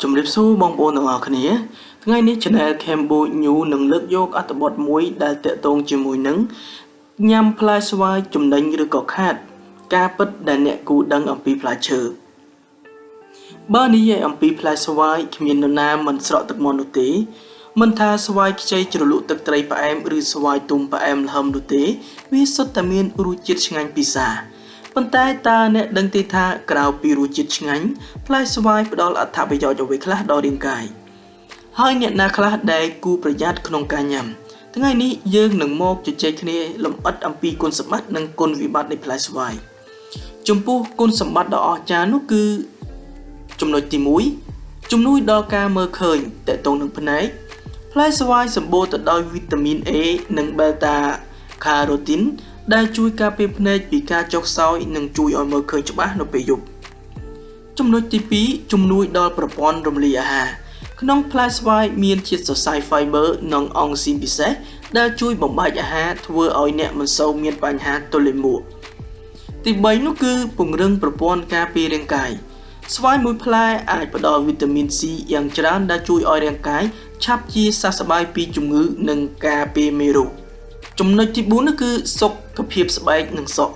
ជំរាបសួរបងប្អូនទាំងអស់គ្នាថ្ងៃនេះ Channel Cambo New នឹងលើកយកអត្ថបទមួយដែលទាក់ទងជាមួយនឹងញ៉ាំផ្លែស្វាយចំណេញឬក៏ខាត ការពិតដែលអ្នកគួរដឹងអំពីផ្លែឈើបើនិយាយអំពីផ្លែស្វាយគ្មាននរណាមិនស្រក់ទឹកមាត់នោះទេមិនថាស្វាយខ្ចីជ្រលក់ទឹកត្រីផ្អែមឬស្វាយទុំផ្អែមល្ហឹមនោះទេវាសុទ្ធតែមានរសជាតិឆ្ងាញ់ពិសាប៉ុន្តែតើអ្នកដឹងទេថាក្រៅពីរសជាតិឆ្ងាញ់ផ្លែស្វាយផ្ដល់អត្ថប្រយោជន៍អ្វីខ្លះដល់រាងកាយហើយអ្នកណាខ្លះដែលគួរប្រយ័ត្នក្នុងការញ៉ាំថ្ងៃនេះយើងនឹងមកជជែកគ្នាលម្អិតអំពីគុណសម្បត្តិនិងគុណវិបត្តិនៃផ្លែស្វាយចំពោះគុណសម្បត្តិដ៏អស្ចារ្យនោះគឺចំណុចទី1ជំនួយដល់ការមើលឃើញតកតងនឹងភ្នែកផ្លែស្វាយសម្បូរទៅដោយវីតាមីន A និង Beta Carotene ដែលជួយការពារភ្នែកពីការចុះខ្សោយនិងជួយឲ្យមើលឃើញច្បាស់នៅពេលយប់ចំណុចទី2ជំនួយដល់ប្រព័ន្ធរំលាយអាហារក្នុងផ្លែស្វាយមានជាតិសរសៃ fiber និងអង់ស៊ីមពិសេសដែលជួយបំបែកអាហារធ្វើឲ្យអ្នកមិនសូវមានបញ្ហាទល់លាមកទី3នោះគឺពង្រឹងប្រព័ន្ធការពាររាងកាយស្វាយមួយផ្លែអាចផ្ដល់វីតាមីន C យ៉ាងច្រើនដែលជួយឲ្យរាងកាយឆាប់ជាសះស្បើយពីជំងឺនិងការពារមេរោគចំណុចទី4នោះគឺសុខភាពស្បែកនិងសក់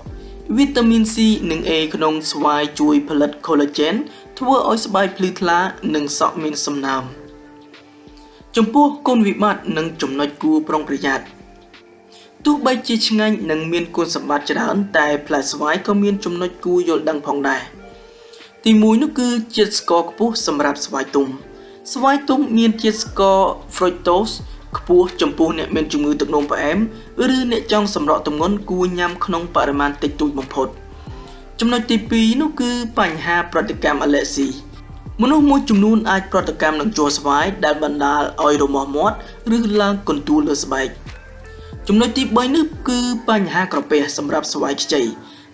វីតាមីន C និង A ក្នុងស្វាយជួយផលិត collagen ធ្វើឲ្យស្បែកភ្លឺថ្លានិងសក់មានសំណើមចំពោះគុណវិបត្តិនិងចំណុចគួរប្រុងប្រយ័ត្នទោះបីជាឆ្ងាញ់និងមានគុណសម្បត្តិច្រើនតែផ្លែស្វាយក៏មានចំណុចគួរយល់ដឹងផងដែរទី1នោះគឺជាតិស្ករខ្ពស់សម្រាប់ស្វាយទុំស្វាយទុំមានជាតិស្ករ fructose ខ្ពស់ចំពោះអ្នកមានជំងឺទឹកនោមផ្អែមឬអ្នកចង់សម្រកទម្ងន់គួរញ៉ាំក្នុងបរិមាណតិចតួចបំផុតចំណុចទី2នោះគឺបញ្ហាប្រតិកម្មអាឡែស៊ីមនុស្សមួយចំនួនអាចប្រតិកម្មនឹងជ័រស្វាយដែលបណ្ដាលឲ្យរមាស់មាត់ឬឡើងកន្ទួលលើស្បែកចំណុចទី3នោះគឺបញ្ហាក្រពះសម្រាប់ស្វាយខ្ចី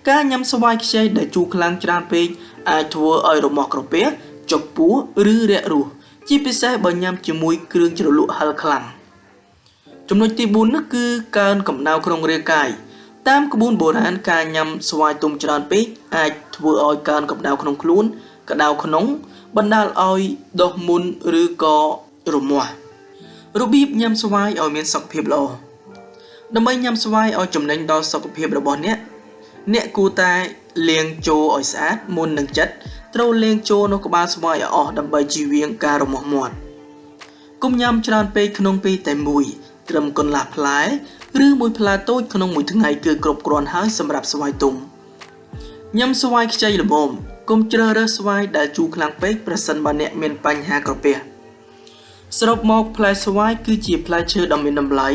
ការញ៉ាំស្វាយខ្ចីដែលជូរខ្លាំងច្រើនពេកអាចធ្វើឲ្យរមាស់ក្រពះចុកពោះឬរាករូសជាពិសេសបើញ៉ាំជាមួយគ្រឿងជ្រលក់ហឹរខ្លាំងចំណុចទី4នោះគឺកើនកម្ដៅក្នុងរាងកាយតាមក្បួនបុរាណការញ៉ាំស្វាយទុំច្រើនពេកអាចធ្វើឲ្យកើនកម្ដៅក្នុងខ្លួនក្ដៅក្នុងបណ្ដាលឲ្យដុះមុនឬក៏រមាស់របៀបញ៉ាំស្វាយឲ្យមានសុខភាពល្អដើម្បីញ៉ាំស្វាយឲ្យចំណេញដល់សុខភាពរបស់អ្នកអ្នកគួរតែលាងចូលឲ្យស្អាតមុននឹងចិត្តត្រូវលាងចូលនៅក្បាលស្វាយឲ្យអស់ដើម្បីជៀសវាងការរមាស់មាត់កុំញ៉ាំច្រើនពេកក្នុងពេលតែមួយត្រឹមកន្លះផ្លែឬមួយផ្លែតូចក្នុងមួយថ្ងៃគឺគ្រប់គ្រាន់ហើយសម្រាប់ស្វាយទុំញ៉ាំស្វាយខ្ចីល្មមកុំជ្រើសរើសស្វាយដែលជូរខ្លាំងពេកប្រសិនបើអ្នកមានបញ្ហាក្រពះសរុបមកផ្លែស្វាយគឺជាផ្លែឈើដ៏មានតម្លៃ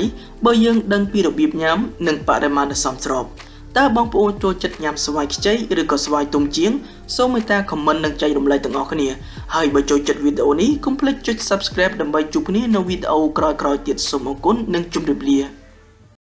បើយើងដឹងពីរបៀបញ៉ាំនិងបរិមាណដ៏សមស្របតើបងប្អូនចូលចិត្តញ៉ាំស្វាយខ្ចីឬក៏ស្វាយទុំជាងសូមមេត្តា comment និងចែករំលែកទាំងអស់គ្នាហើយបើចូលចិត្តវីដេអូនេះកុំភ្លេចចុច Subscribe ដើម្បីជួបគ្នានៅវីដេអូក្រោយៗទៀតសូមអរគុណនិងជម្រាបលា។